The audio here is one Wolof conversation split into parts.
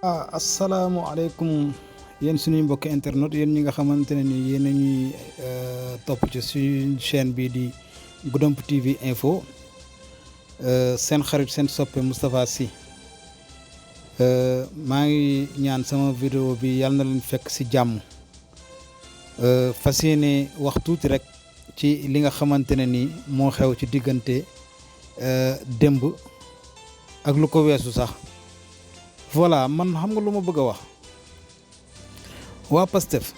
Asalaamualeykum yéen suñuy mbokki internet yéen ñi nga xamante ne ni yéen a ñuy topp ci suñu chaîne bii di Goudomp TV info seen xarit seen soppe Moustapha Sy maa ngi ñaan sama vidéo bi yàlla na leen fekk ci jàmm fas yéene wax tuuti rek ci li nga xamante ne ni moo xew ci diggante démb ak lu ko weesu sax. voilà man xam nga lu ma bëgg a wax waa Pastef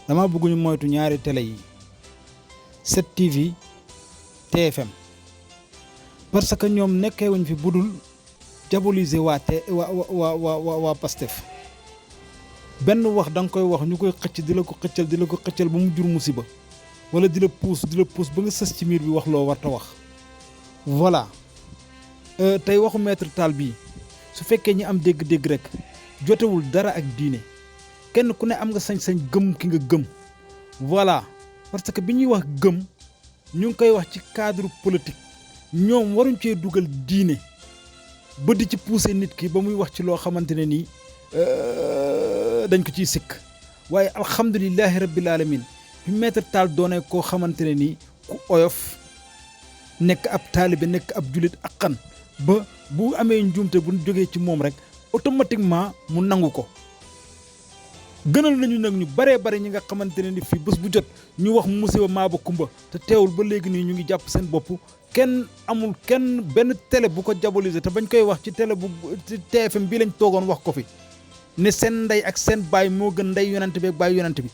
dama bëgg ñu moytu ñaari télé yi 7TV TFM parce que ñoom nekkee wuñ fi budul diaboliser waa Pastef benn wax da nga koy wax ñu koy xëcc di la ko xëccal ba mu jur musiba wala di la puus ba nga sës ci miir bi wax loo warta wax voilà tey waxu maître Tall bii su fekkee ñi am dégg-dégg rek jotewul dara ak diine kenn ku ne am nga sañ-sañ gëm ki nga gëm voilà parce que bi ñuy wax gëm ñu ngi koy wax ci cadre politique ñoom waruñ cee dugal diine ba di ci pousser nit ki ba muy wax ci loo xamante ne nii dañ ko ciy sikk waaye alhamdulilahi rabbil alamin bi maître Tall doone koo xamante ne nii ku oyof nekk ab taalibe nekk ab julit akkan ba bu amee njuumte bu jógee ci moom rek automatiquement mu nangu ko gënal nañu nag ñu baree bare ñi nga xamante ne ni fii bés bu jot ñu wax musiba maaba kumba te teewul ba léegi nii ñu ngi jàpp seen bopp kenn benn télé bu ko diaboliser te bañ koy wax ci télé bu TFM bii lañ toogoon wax ko fi ne seen ndey ak seen baay moo gën ndey yonent bi ak baay yonent bi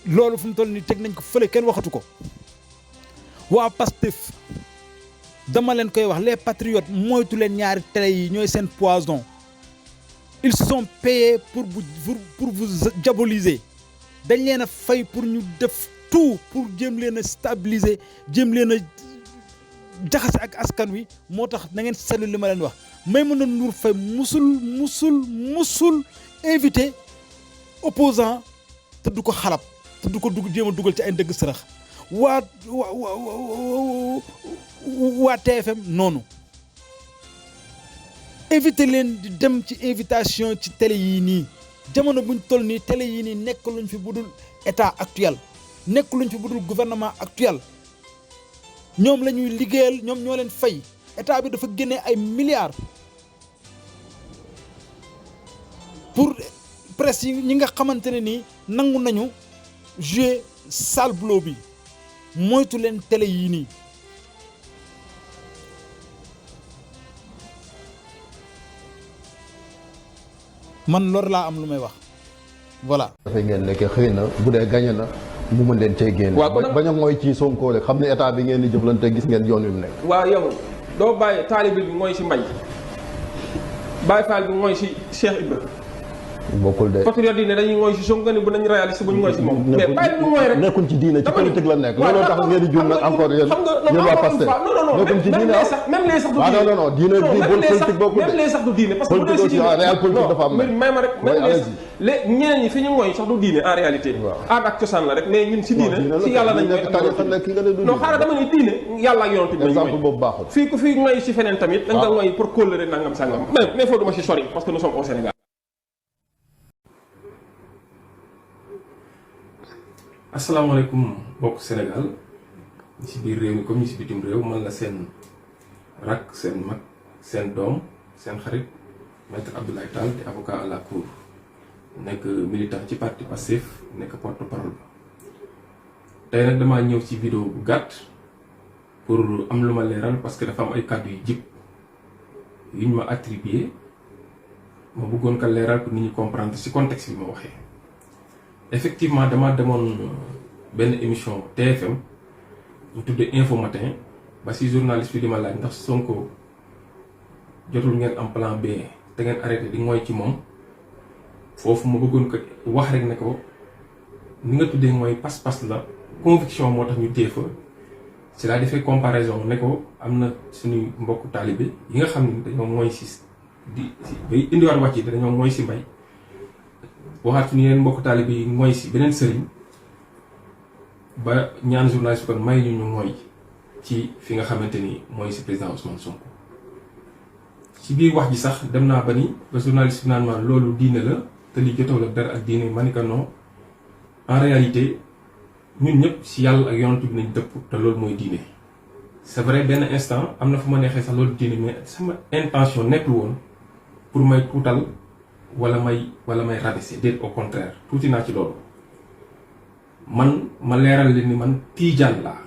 loolu fu mu toll nii teg nañ ko fële kenn waxatu ko waa Pastef dama leen koy wax les patriotes moytu leen ñaari télé yi ñooy seen poison ils sont payés pour vous diaboliser dañ leen a fay pour ñu def tout pour jéem leen a stabiliser jéem leen a jaxase ak askan wi moo tax na ngeen seetlu li ma leen wax Maïmouna Ndour Faye musul invité opposant te du ko xalab te du ko jéem a dugal ci ay ndëgg sërëx waa TFM noonu éviter leen di dem ci invitation ci télé yii nii jamono buñ toll nii télé yii nii nekk luñ fi budul état actuel nekk luñ fi budul gouvernement actuel ñoom la ñuy liggéeyal ñoom ñoo leen fay état bi dafa génnee ay milliards pour presse yi ñi nga xamante ne nii nangu nañu jouer sale boulot bi moytu leen télé yii nii. man lor laa am lu may wax voilà. dafay ngeen nekk xëy na bu dee gañe na mu mën leen cee génn. bañ a mooy ci Sonko rek xam ne état bi ngeen di jëflante gis ngeen yoon wi mu nekk. waaw yow doo bàyyi taalibe bi mooy si Mbaye Baye Fall bi mooy si Cheikh Ibra. bokkul de. patriote yi ne dañuy mooy si Sonko ne bu nañ réaliste bu ñu mooy si moom. mais bàyyi bu mooy rek nekkuñ ci diine ci politique la nekk. looloo tax ngeen di juum nag encore yéen waa Pastef nekkuñ ci diine même les sax du diine. non diine bi politique bokkul de. même les sax du diine parce que bu dee si diine réel politique dafa am may ma rek même les ñeneen ñi fi ñu mooy sax du diine en réalité. aada ak cosaan la rek mais ñun si diine si yàlla lañ mooy non xaaral dama ni diine yàlla ak yonent bi exemple boobu baaxul. fii ku fi mooy si feneen tamit da nga mooy pour kóllëre nangam sangam mais foo duma si sori parce que nous sommes au Sénégal. asalaamaaleykum mbokk Sénégal ñi si biir réew mi comme ñi si bitim réew man la seen rak seen mag seen doom seen xarit maître Abdoulaye Tall di avocat à la cour nekk militant ci parti Pastef nekk porte-parole ba tey nag damaa ñëw ci vidéo bu gàtt pour am lu ma leeral parce que dafa am ay kàddu yu jib yu ñu ma attribué ma bëggoon ko leeral pour nit ñi comprendre ci contexte bi ma waxee. effectivement dama demoon benn émission TFM ñu tuddee Info Matin ba si journaliste bi di ma laaj ndax Sonko jotul ngeen am plan B te ngeen arrêté di mooy ci moom foofu ma bëggoon ko wax rek ne ko ni nga tuddee mooy pas-pas la conviction moo tax ñu téye fa si laa defee comparaison ne ko am na suñuy mbokku taalibe yi nga xam ne dañoo mooy si bay indiwaat wàcc yi dañoo mooy si Mbay waxaat suñu yeneen mbokk taalibe yi mooy si beneen sëriñ ba ñaan journaliste kon may ñu mooy ci fi nga xamante ni mooy si président Ousmane Sonko ci biir wax ji sax dem naa ba ni ba journaliste bi naan ma loolu diine la te li jotaw la dara ak diine ma ni ko non en réalité ñun ñëpp si yàlla ak yonent bi nañ dëpp te loolu mooy diine. c'est vrai benn instant am na fu ma neexee sax loolu diine mais sama intention nekkul woon pour may tuutal wala may rabaisser déet au contraire tuuti naa ci loolu man ma leeral leen ni man Tijaan laa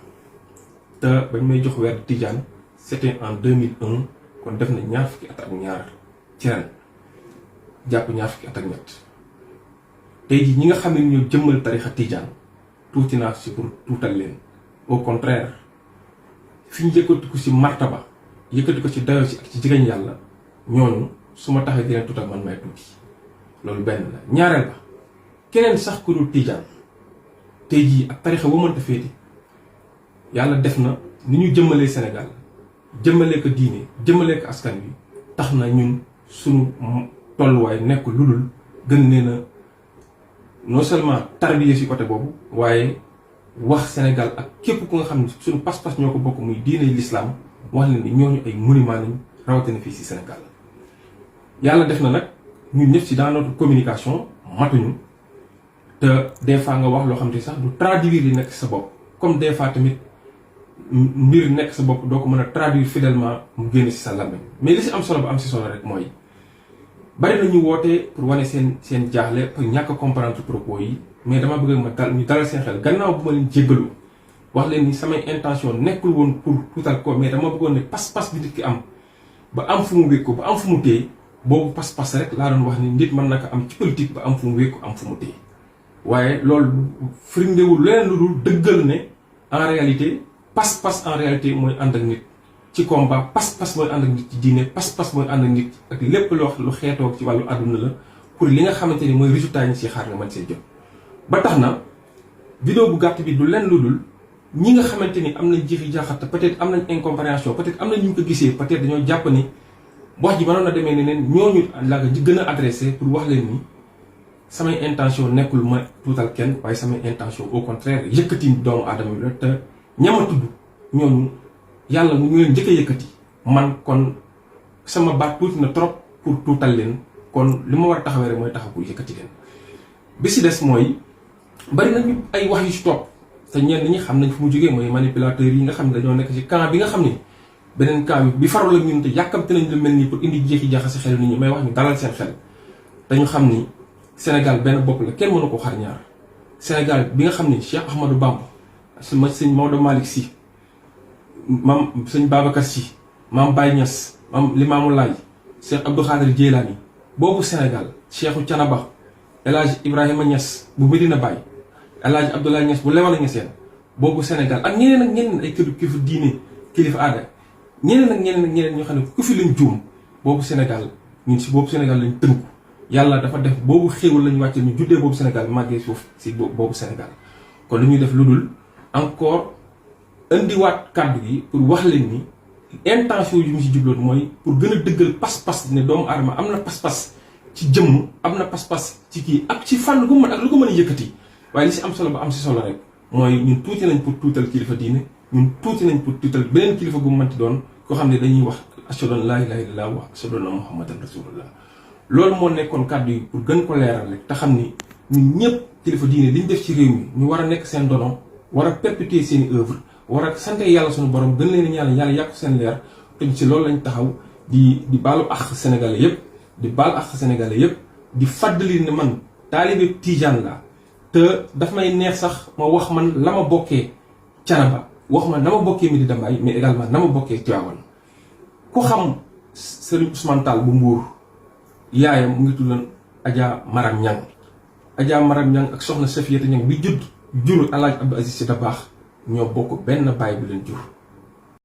te bañ may jox weer Tijaan c'était en 2001 kon def na ñaar fukki at ak ñaar ci ren jàpp ñaar fukki at ak ñett tey jii ñi nga xam ne ñoo jëmmal tarixa Tijaan tuuti naa si pour tuutal leen au contraire fi ñu yëkkati ko si martaba yëkkati ko ci dayo si ak ci jigéen yàlla ñooñu su ma taxee di leen tuutal man may tuuti loolu benn la. ñaareel ba keneen sax ku dul Tijaan tey jii ak tarixa bu mënta féete yàlla def na ni ñu jëmmalee Sénégal jëmmalee ko diine jëmmalee ko askan wi tax na ñun suñu tolluwaay nekk lu dul gën leen a non seulement tarbiye si côté boobu waaye wax Sénégal ak képp ku nga xam ne suñu pas-pas ñoo ko bokk muy diine l'islam wax leen ni ñooñu ay monument lañ rawatina fii si Sénégal yàlla def na nag ñun ñëpp si dans notre communication matuñu te des fois nga wax loo xam te sax du traduire li nekk sa bopp comme des fois tamit mbir nekk sa bopp doo ko mën a traduire fidèlement mu génn si sa làmmiñ mais li si am solo ba am si solo rek mooy bari na ñu woote pour wane seen jaaxle pour ñàkk a comprendre propos yi mais dama bëgg ñu dalal seen xel gannaaw bu ma leen jéggalu wax leen ni samay intention nekkul woon pour tuutal ko mais dama bëggoon ne pas-pas bi nit ki am ba am fu mu wékku ba am fu mu téye boobu pas-pas rek laa doon wax ni nit mën na ko am ci politique ba am fu mu wékku am fu mu téye waaye loolu firndewul leneen lu dul dëggal ne en réalité pas-pas en réalité mooy ànd ak nit ci combat pas-pas mooy ànd ak nit ci diine pas-pas mooy ànd ak nit ak lépp lu xeetoo ci wàllu àdduna la pour li nga xamante ni mooy résultat yi ñu si xaar nga mën see jot. ba tax na vidéo bu gàtt bi du lenn lu dul ñi nga xamante ni am nañ jiixi jaaxat peut-être am nañ incompréhension peut-être am na ñu ko gisee peut-être dañoo jàpp ni wax ji mënoon na demee ne neen ñooñu la ko gën a adressé pour wax leen ni samay intention nekkul ma tuutal kenn waaye samay intention au contraire yëkkati doomu aadama bi la te ñama tudd ñooñu yàlla mu ñu leen njëkk a yëkkati man kon sama baat tuuti na trop pour tuutal leen kon li ma war a taxawee rek mooy taxaw pour yëkkati leen. bi si des mooy bari nañu ay wax yu si topp te ñenn ñi xam nañ fu mu jógee mooy manipulateurs yi nga xam ne dañoo nekk ci camp bi nga xam ni beneen camp bi farul ak ñun te yàkkamte nañ lu mel nii pour indi jeexi jaaxa si xel nit ñi may wax ñu dalal seen xel dañu xam ni Sénégal benn bopp la kenn mënu ko xar ñaar Sénégal bi nga xam ni Cheikh Ahmadou Bamba sama sëñ Maodo Malick Sy maam sëñ Babacar Sy maam Baye Niass maam Limamou Laye Cheikh Abdou Khadir Djeylani boobu Sénégal Cheikhu Canaba El Hadj Ibrahima Niass bu Medina Baye El Hadj Abdoulaye Niass bu Léona Niassène boobu Sénégal ak ñeneen ak ñeneen ay kilifa diine kilifa aada ñeneen ak ñeneen ñoo xam ne ku fi lañ juum boobu Sénégal ñun si boobu Sénégal lañ tënku yàlla dafa def boobu xéewal lañu wàcce ñu juddee boobu Sénégal màggee suuf si boobu Sénégal kon li ñuy def lu dul encore indiwaat kàddu gi pour wax leen ni intention yu mu si jubloon mooy pour gën a dëggal pas-pas ne doomu aadama am na pas-pas ci jëmm am na pas-pas ci kii ak ci fànn gu mën ak lu ko mën a yëkkati waaye li si am solo ba am si solo rek mooy ñun tuuti nañ pour tuutal kilifa diine ñun tuuti nañ pour tuutal beneen kilifa gu mënti doon koo xam ne dañuy wax ashhadu an laa ilaaha illallaah wa ashhadu anna muhammadan rasulullah loolu moo nekkoon kàddu yi pour gën ko leeral rek te xam ni ñun ñëpp kilifa diine li ñu def ci réew mi ñu war a nekk seen dono war a perpétuer seen i œuvre war a sante yàlla suñu borom gën leen ñaan yàlla yàqu seen leer te ci loolu lañ taxaw di baalu ak sénégalais yëpp di baal ak sénégalais yëpp di fàttali ne man taalibe Tijaan la te daf may neex sax ma wax man la ma bokkee Canaba wax man na ma bokkee Medina Baye mais également na ma bokkee Tivaouane ku xam Serigne Ousmane Tall bu Mbour yaayam mu ngi tuddoon Adja Maram Ñang Adja Maram Ñang ak soxna Safiyata Ñang bi jur El Hadj Abdou Aziz Sy Dabakh ñoo bokk benn baay bu leen jur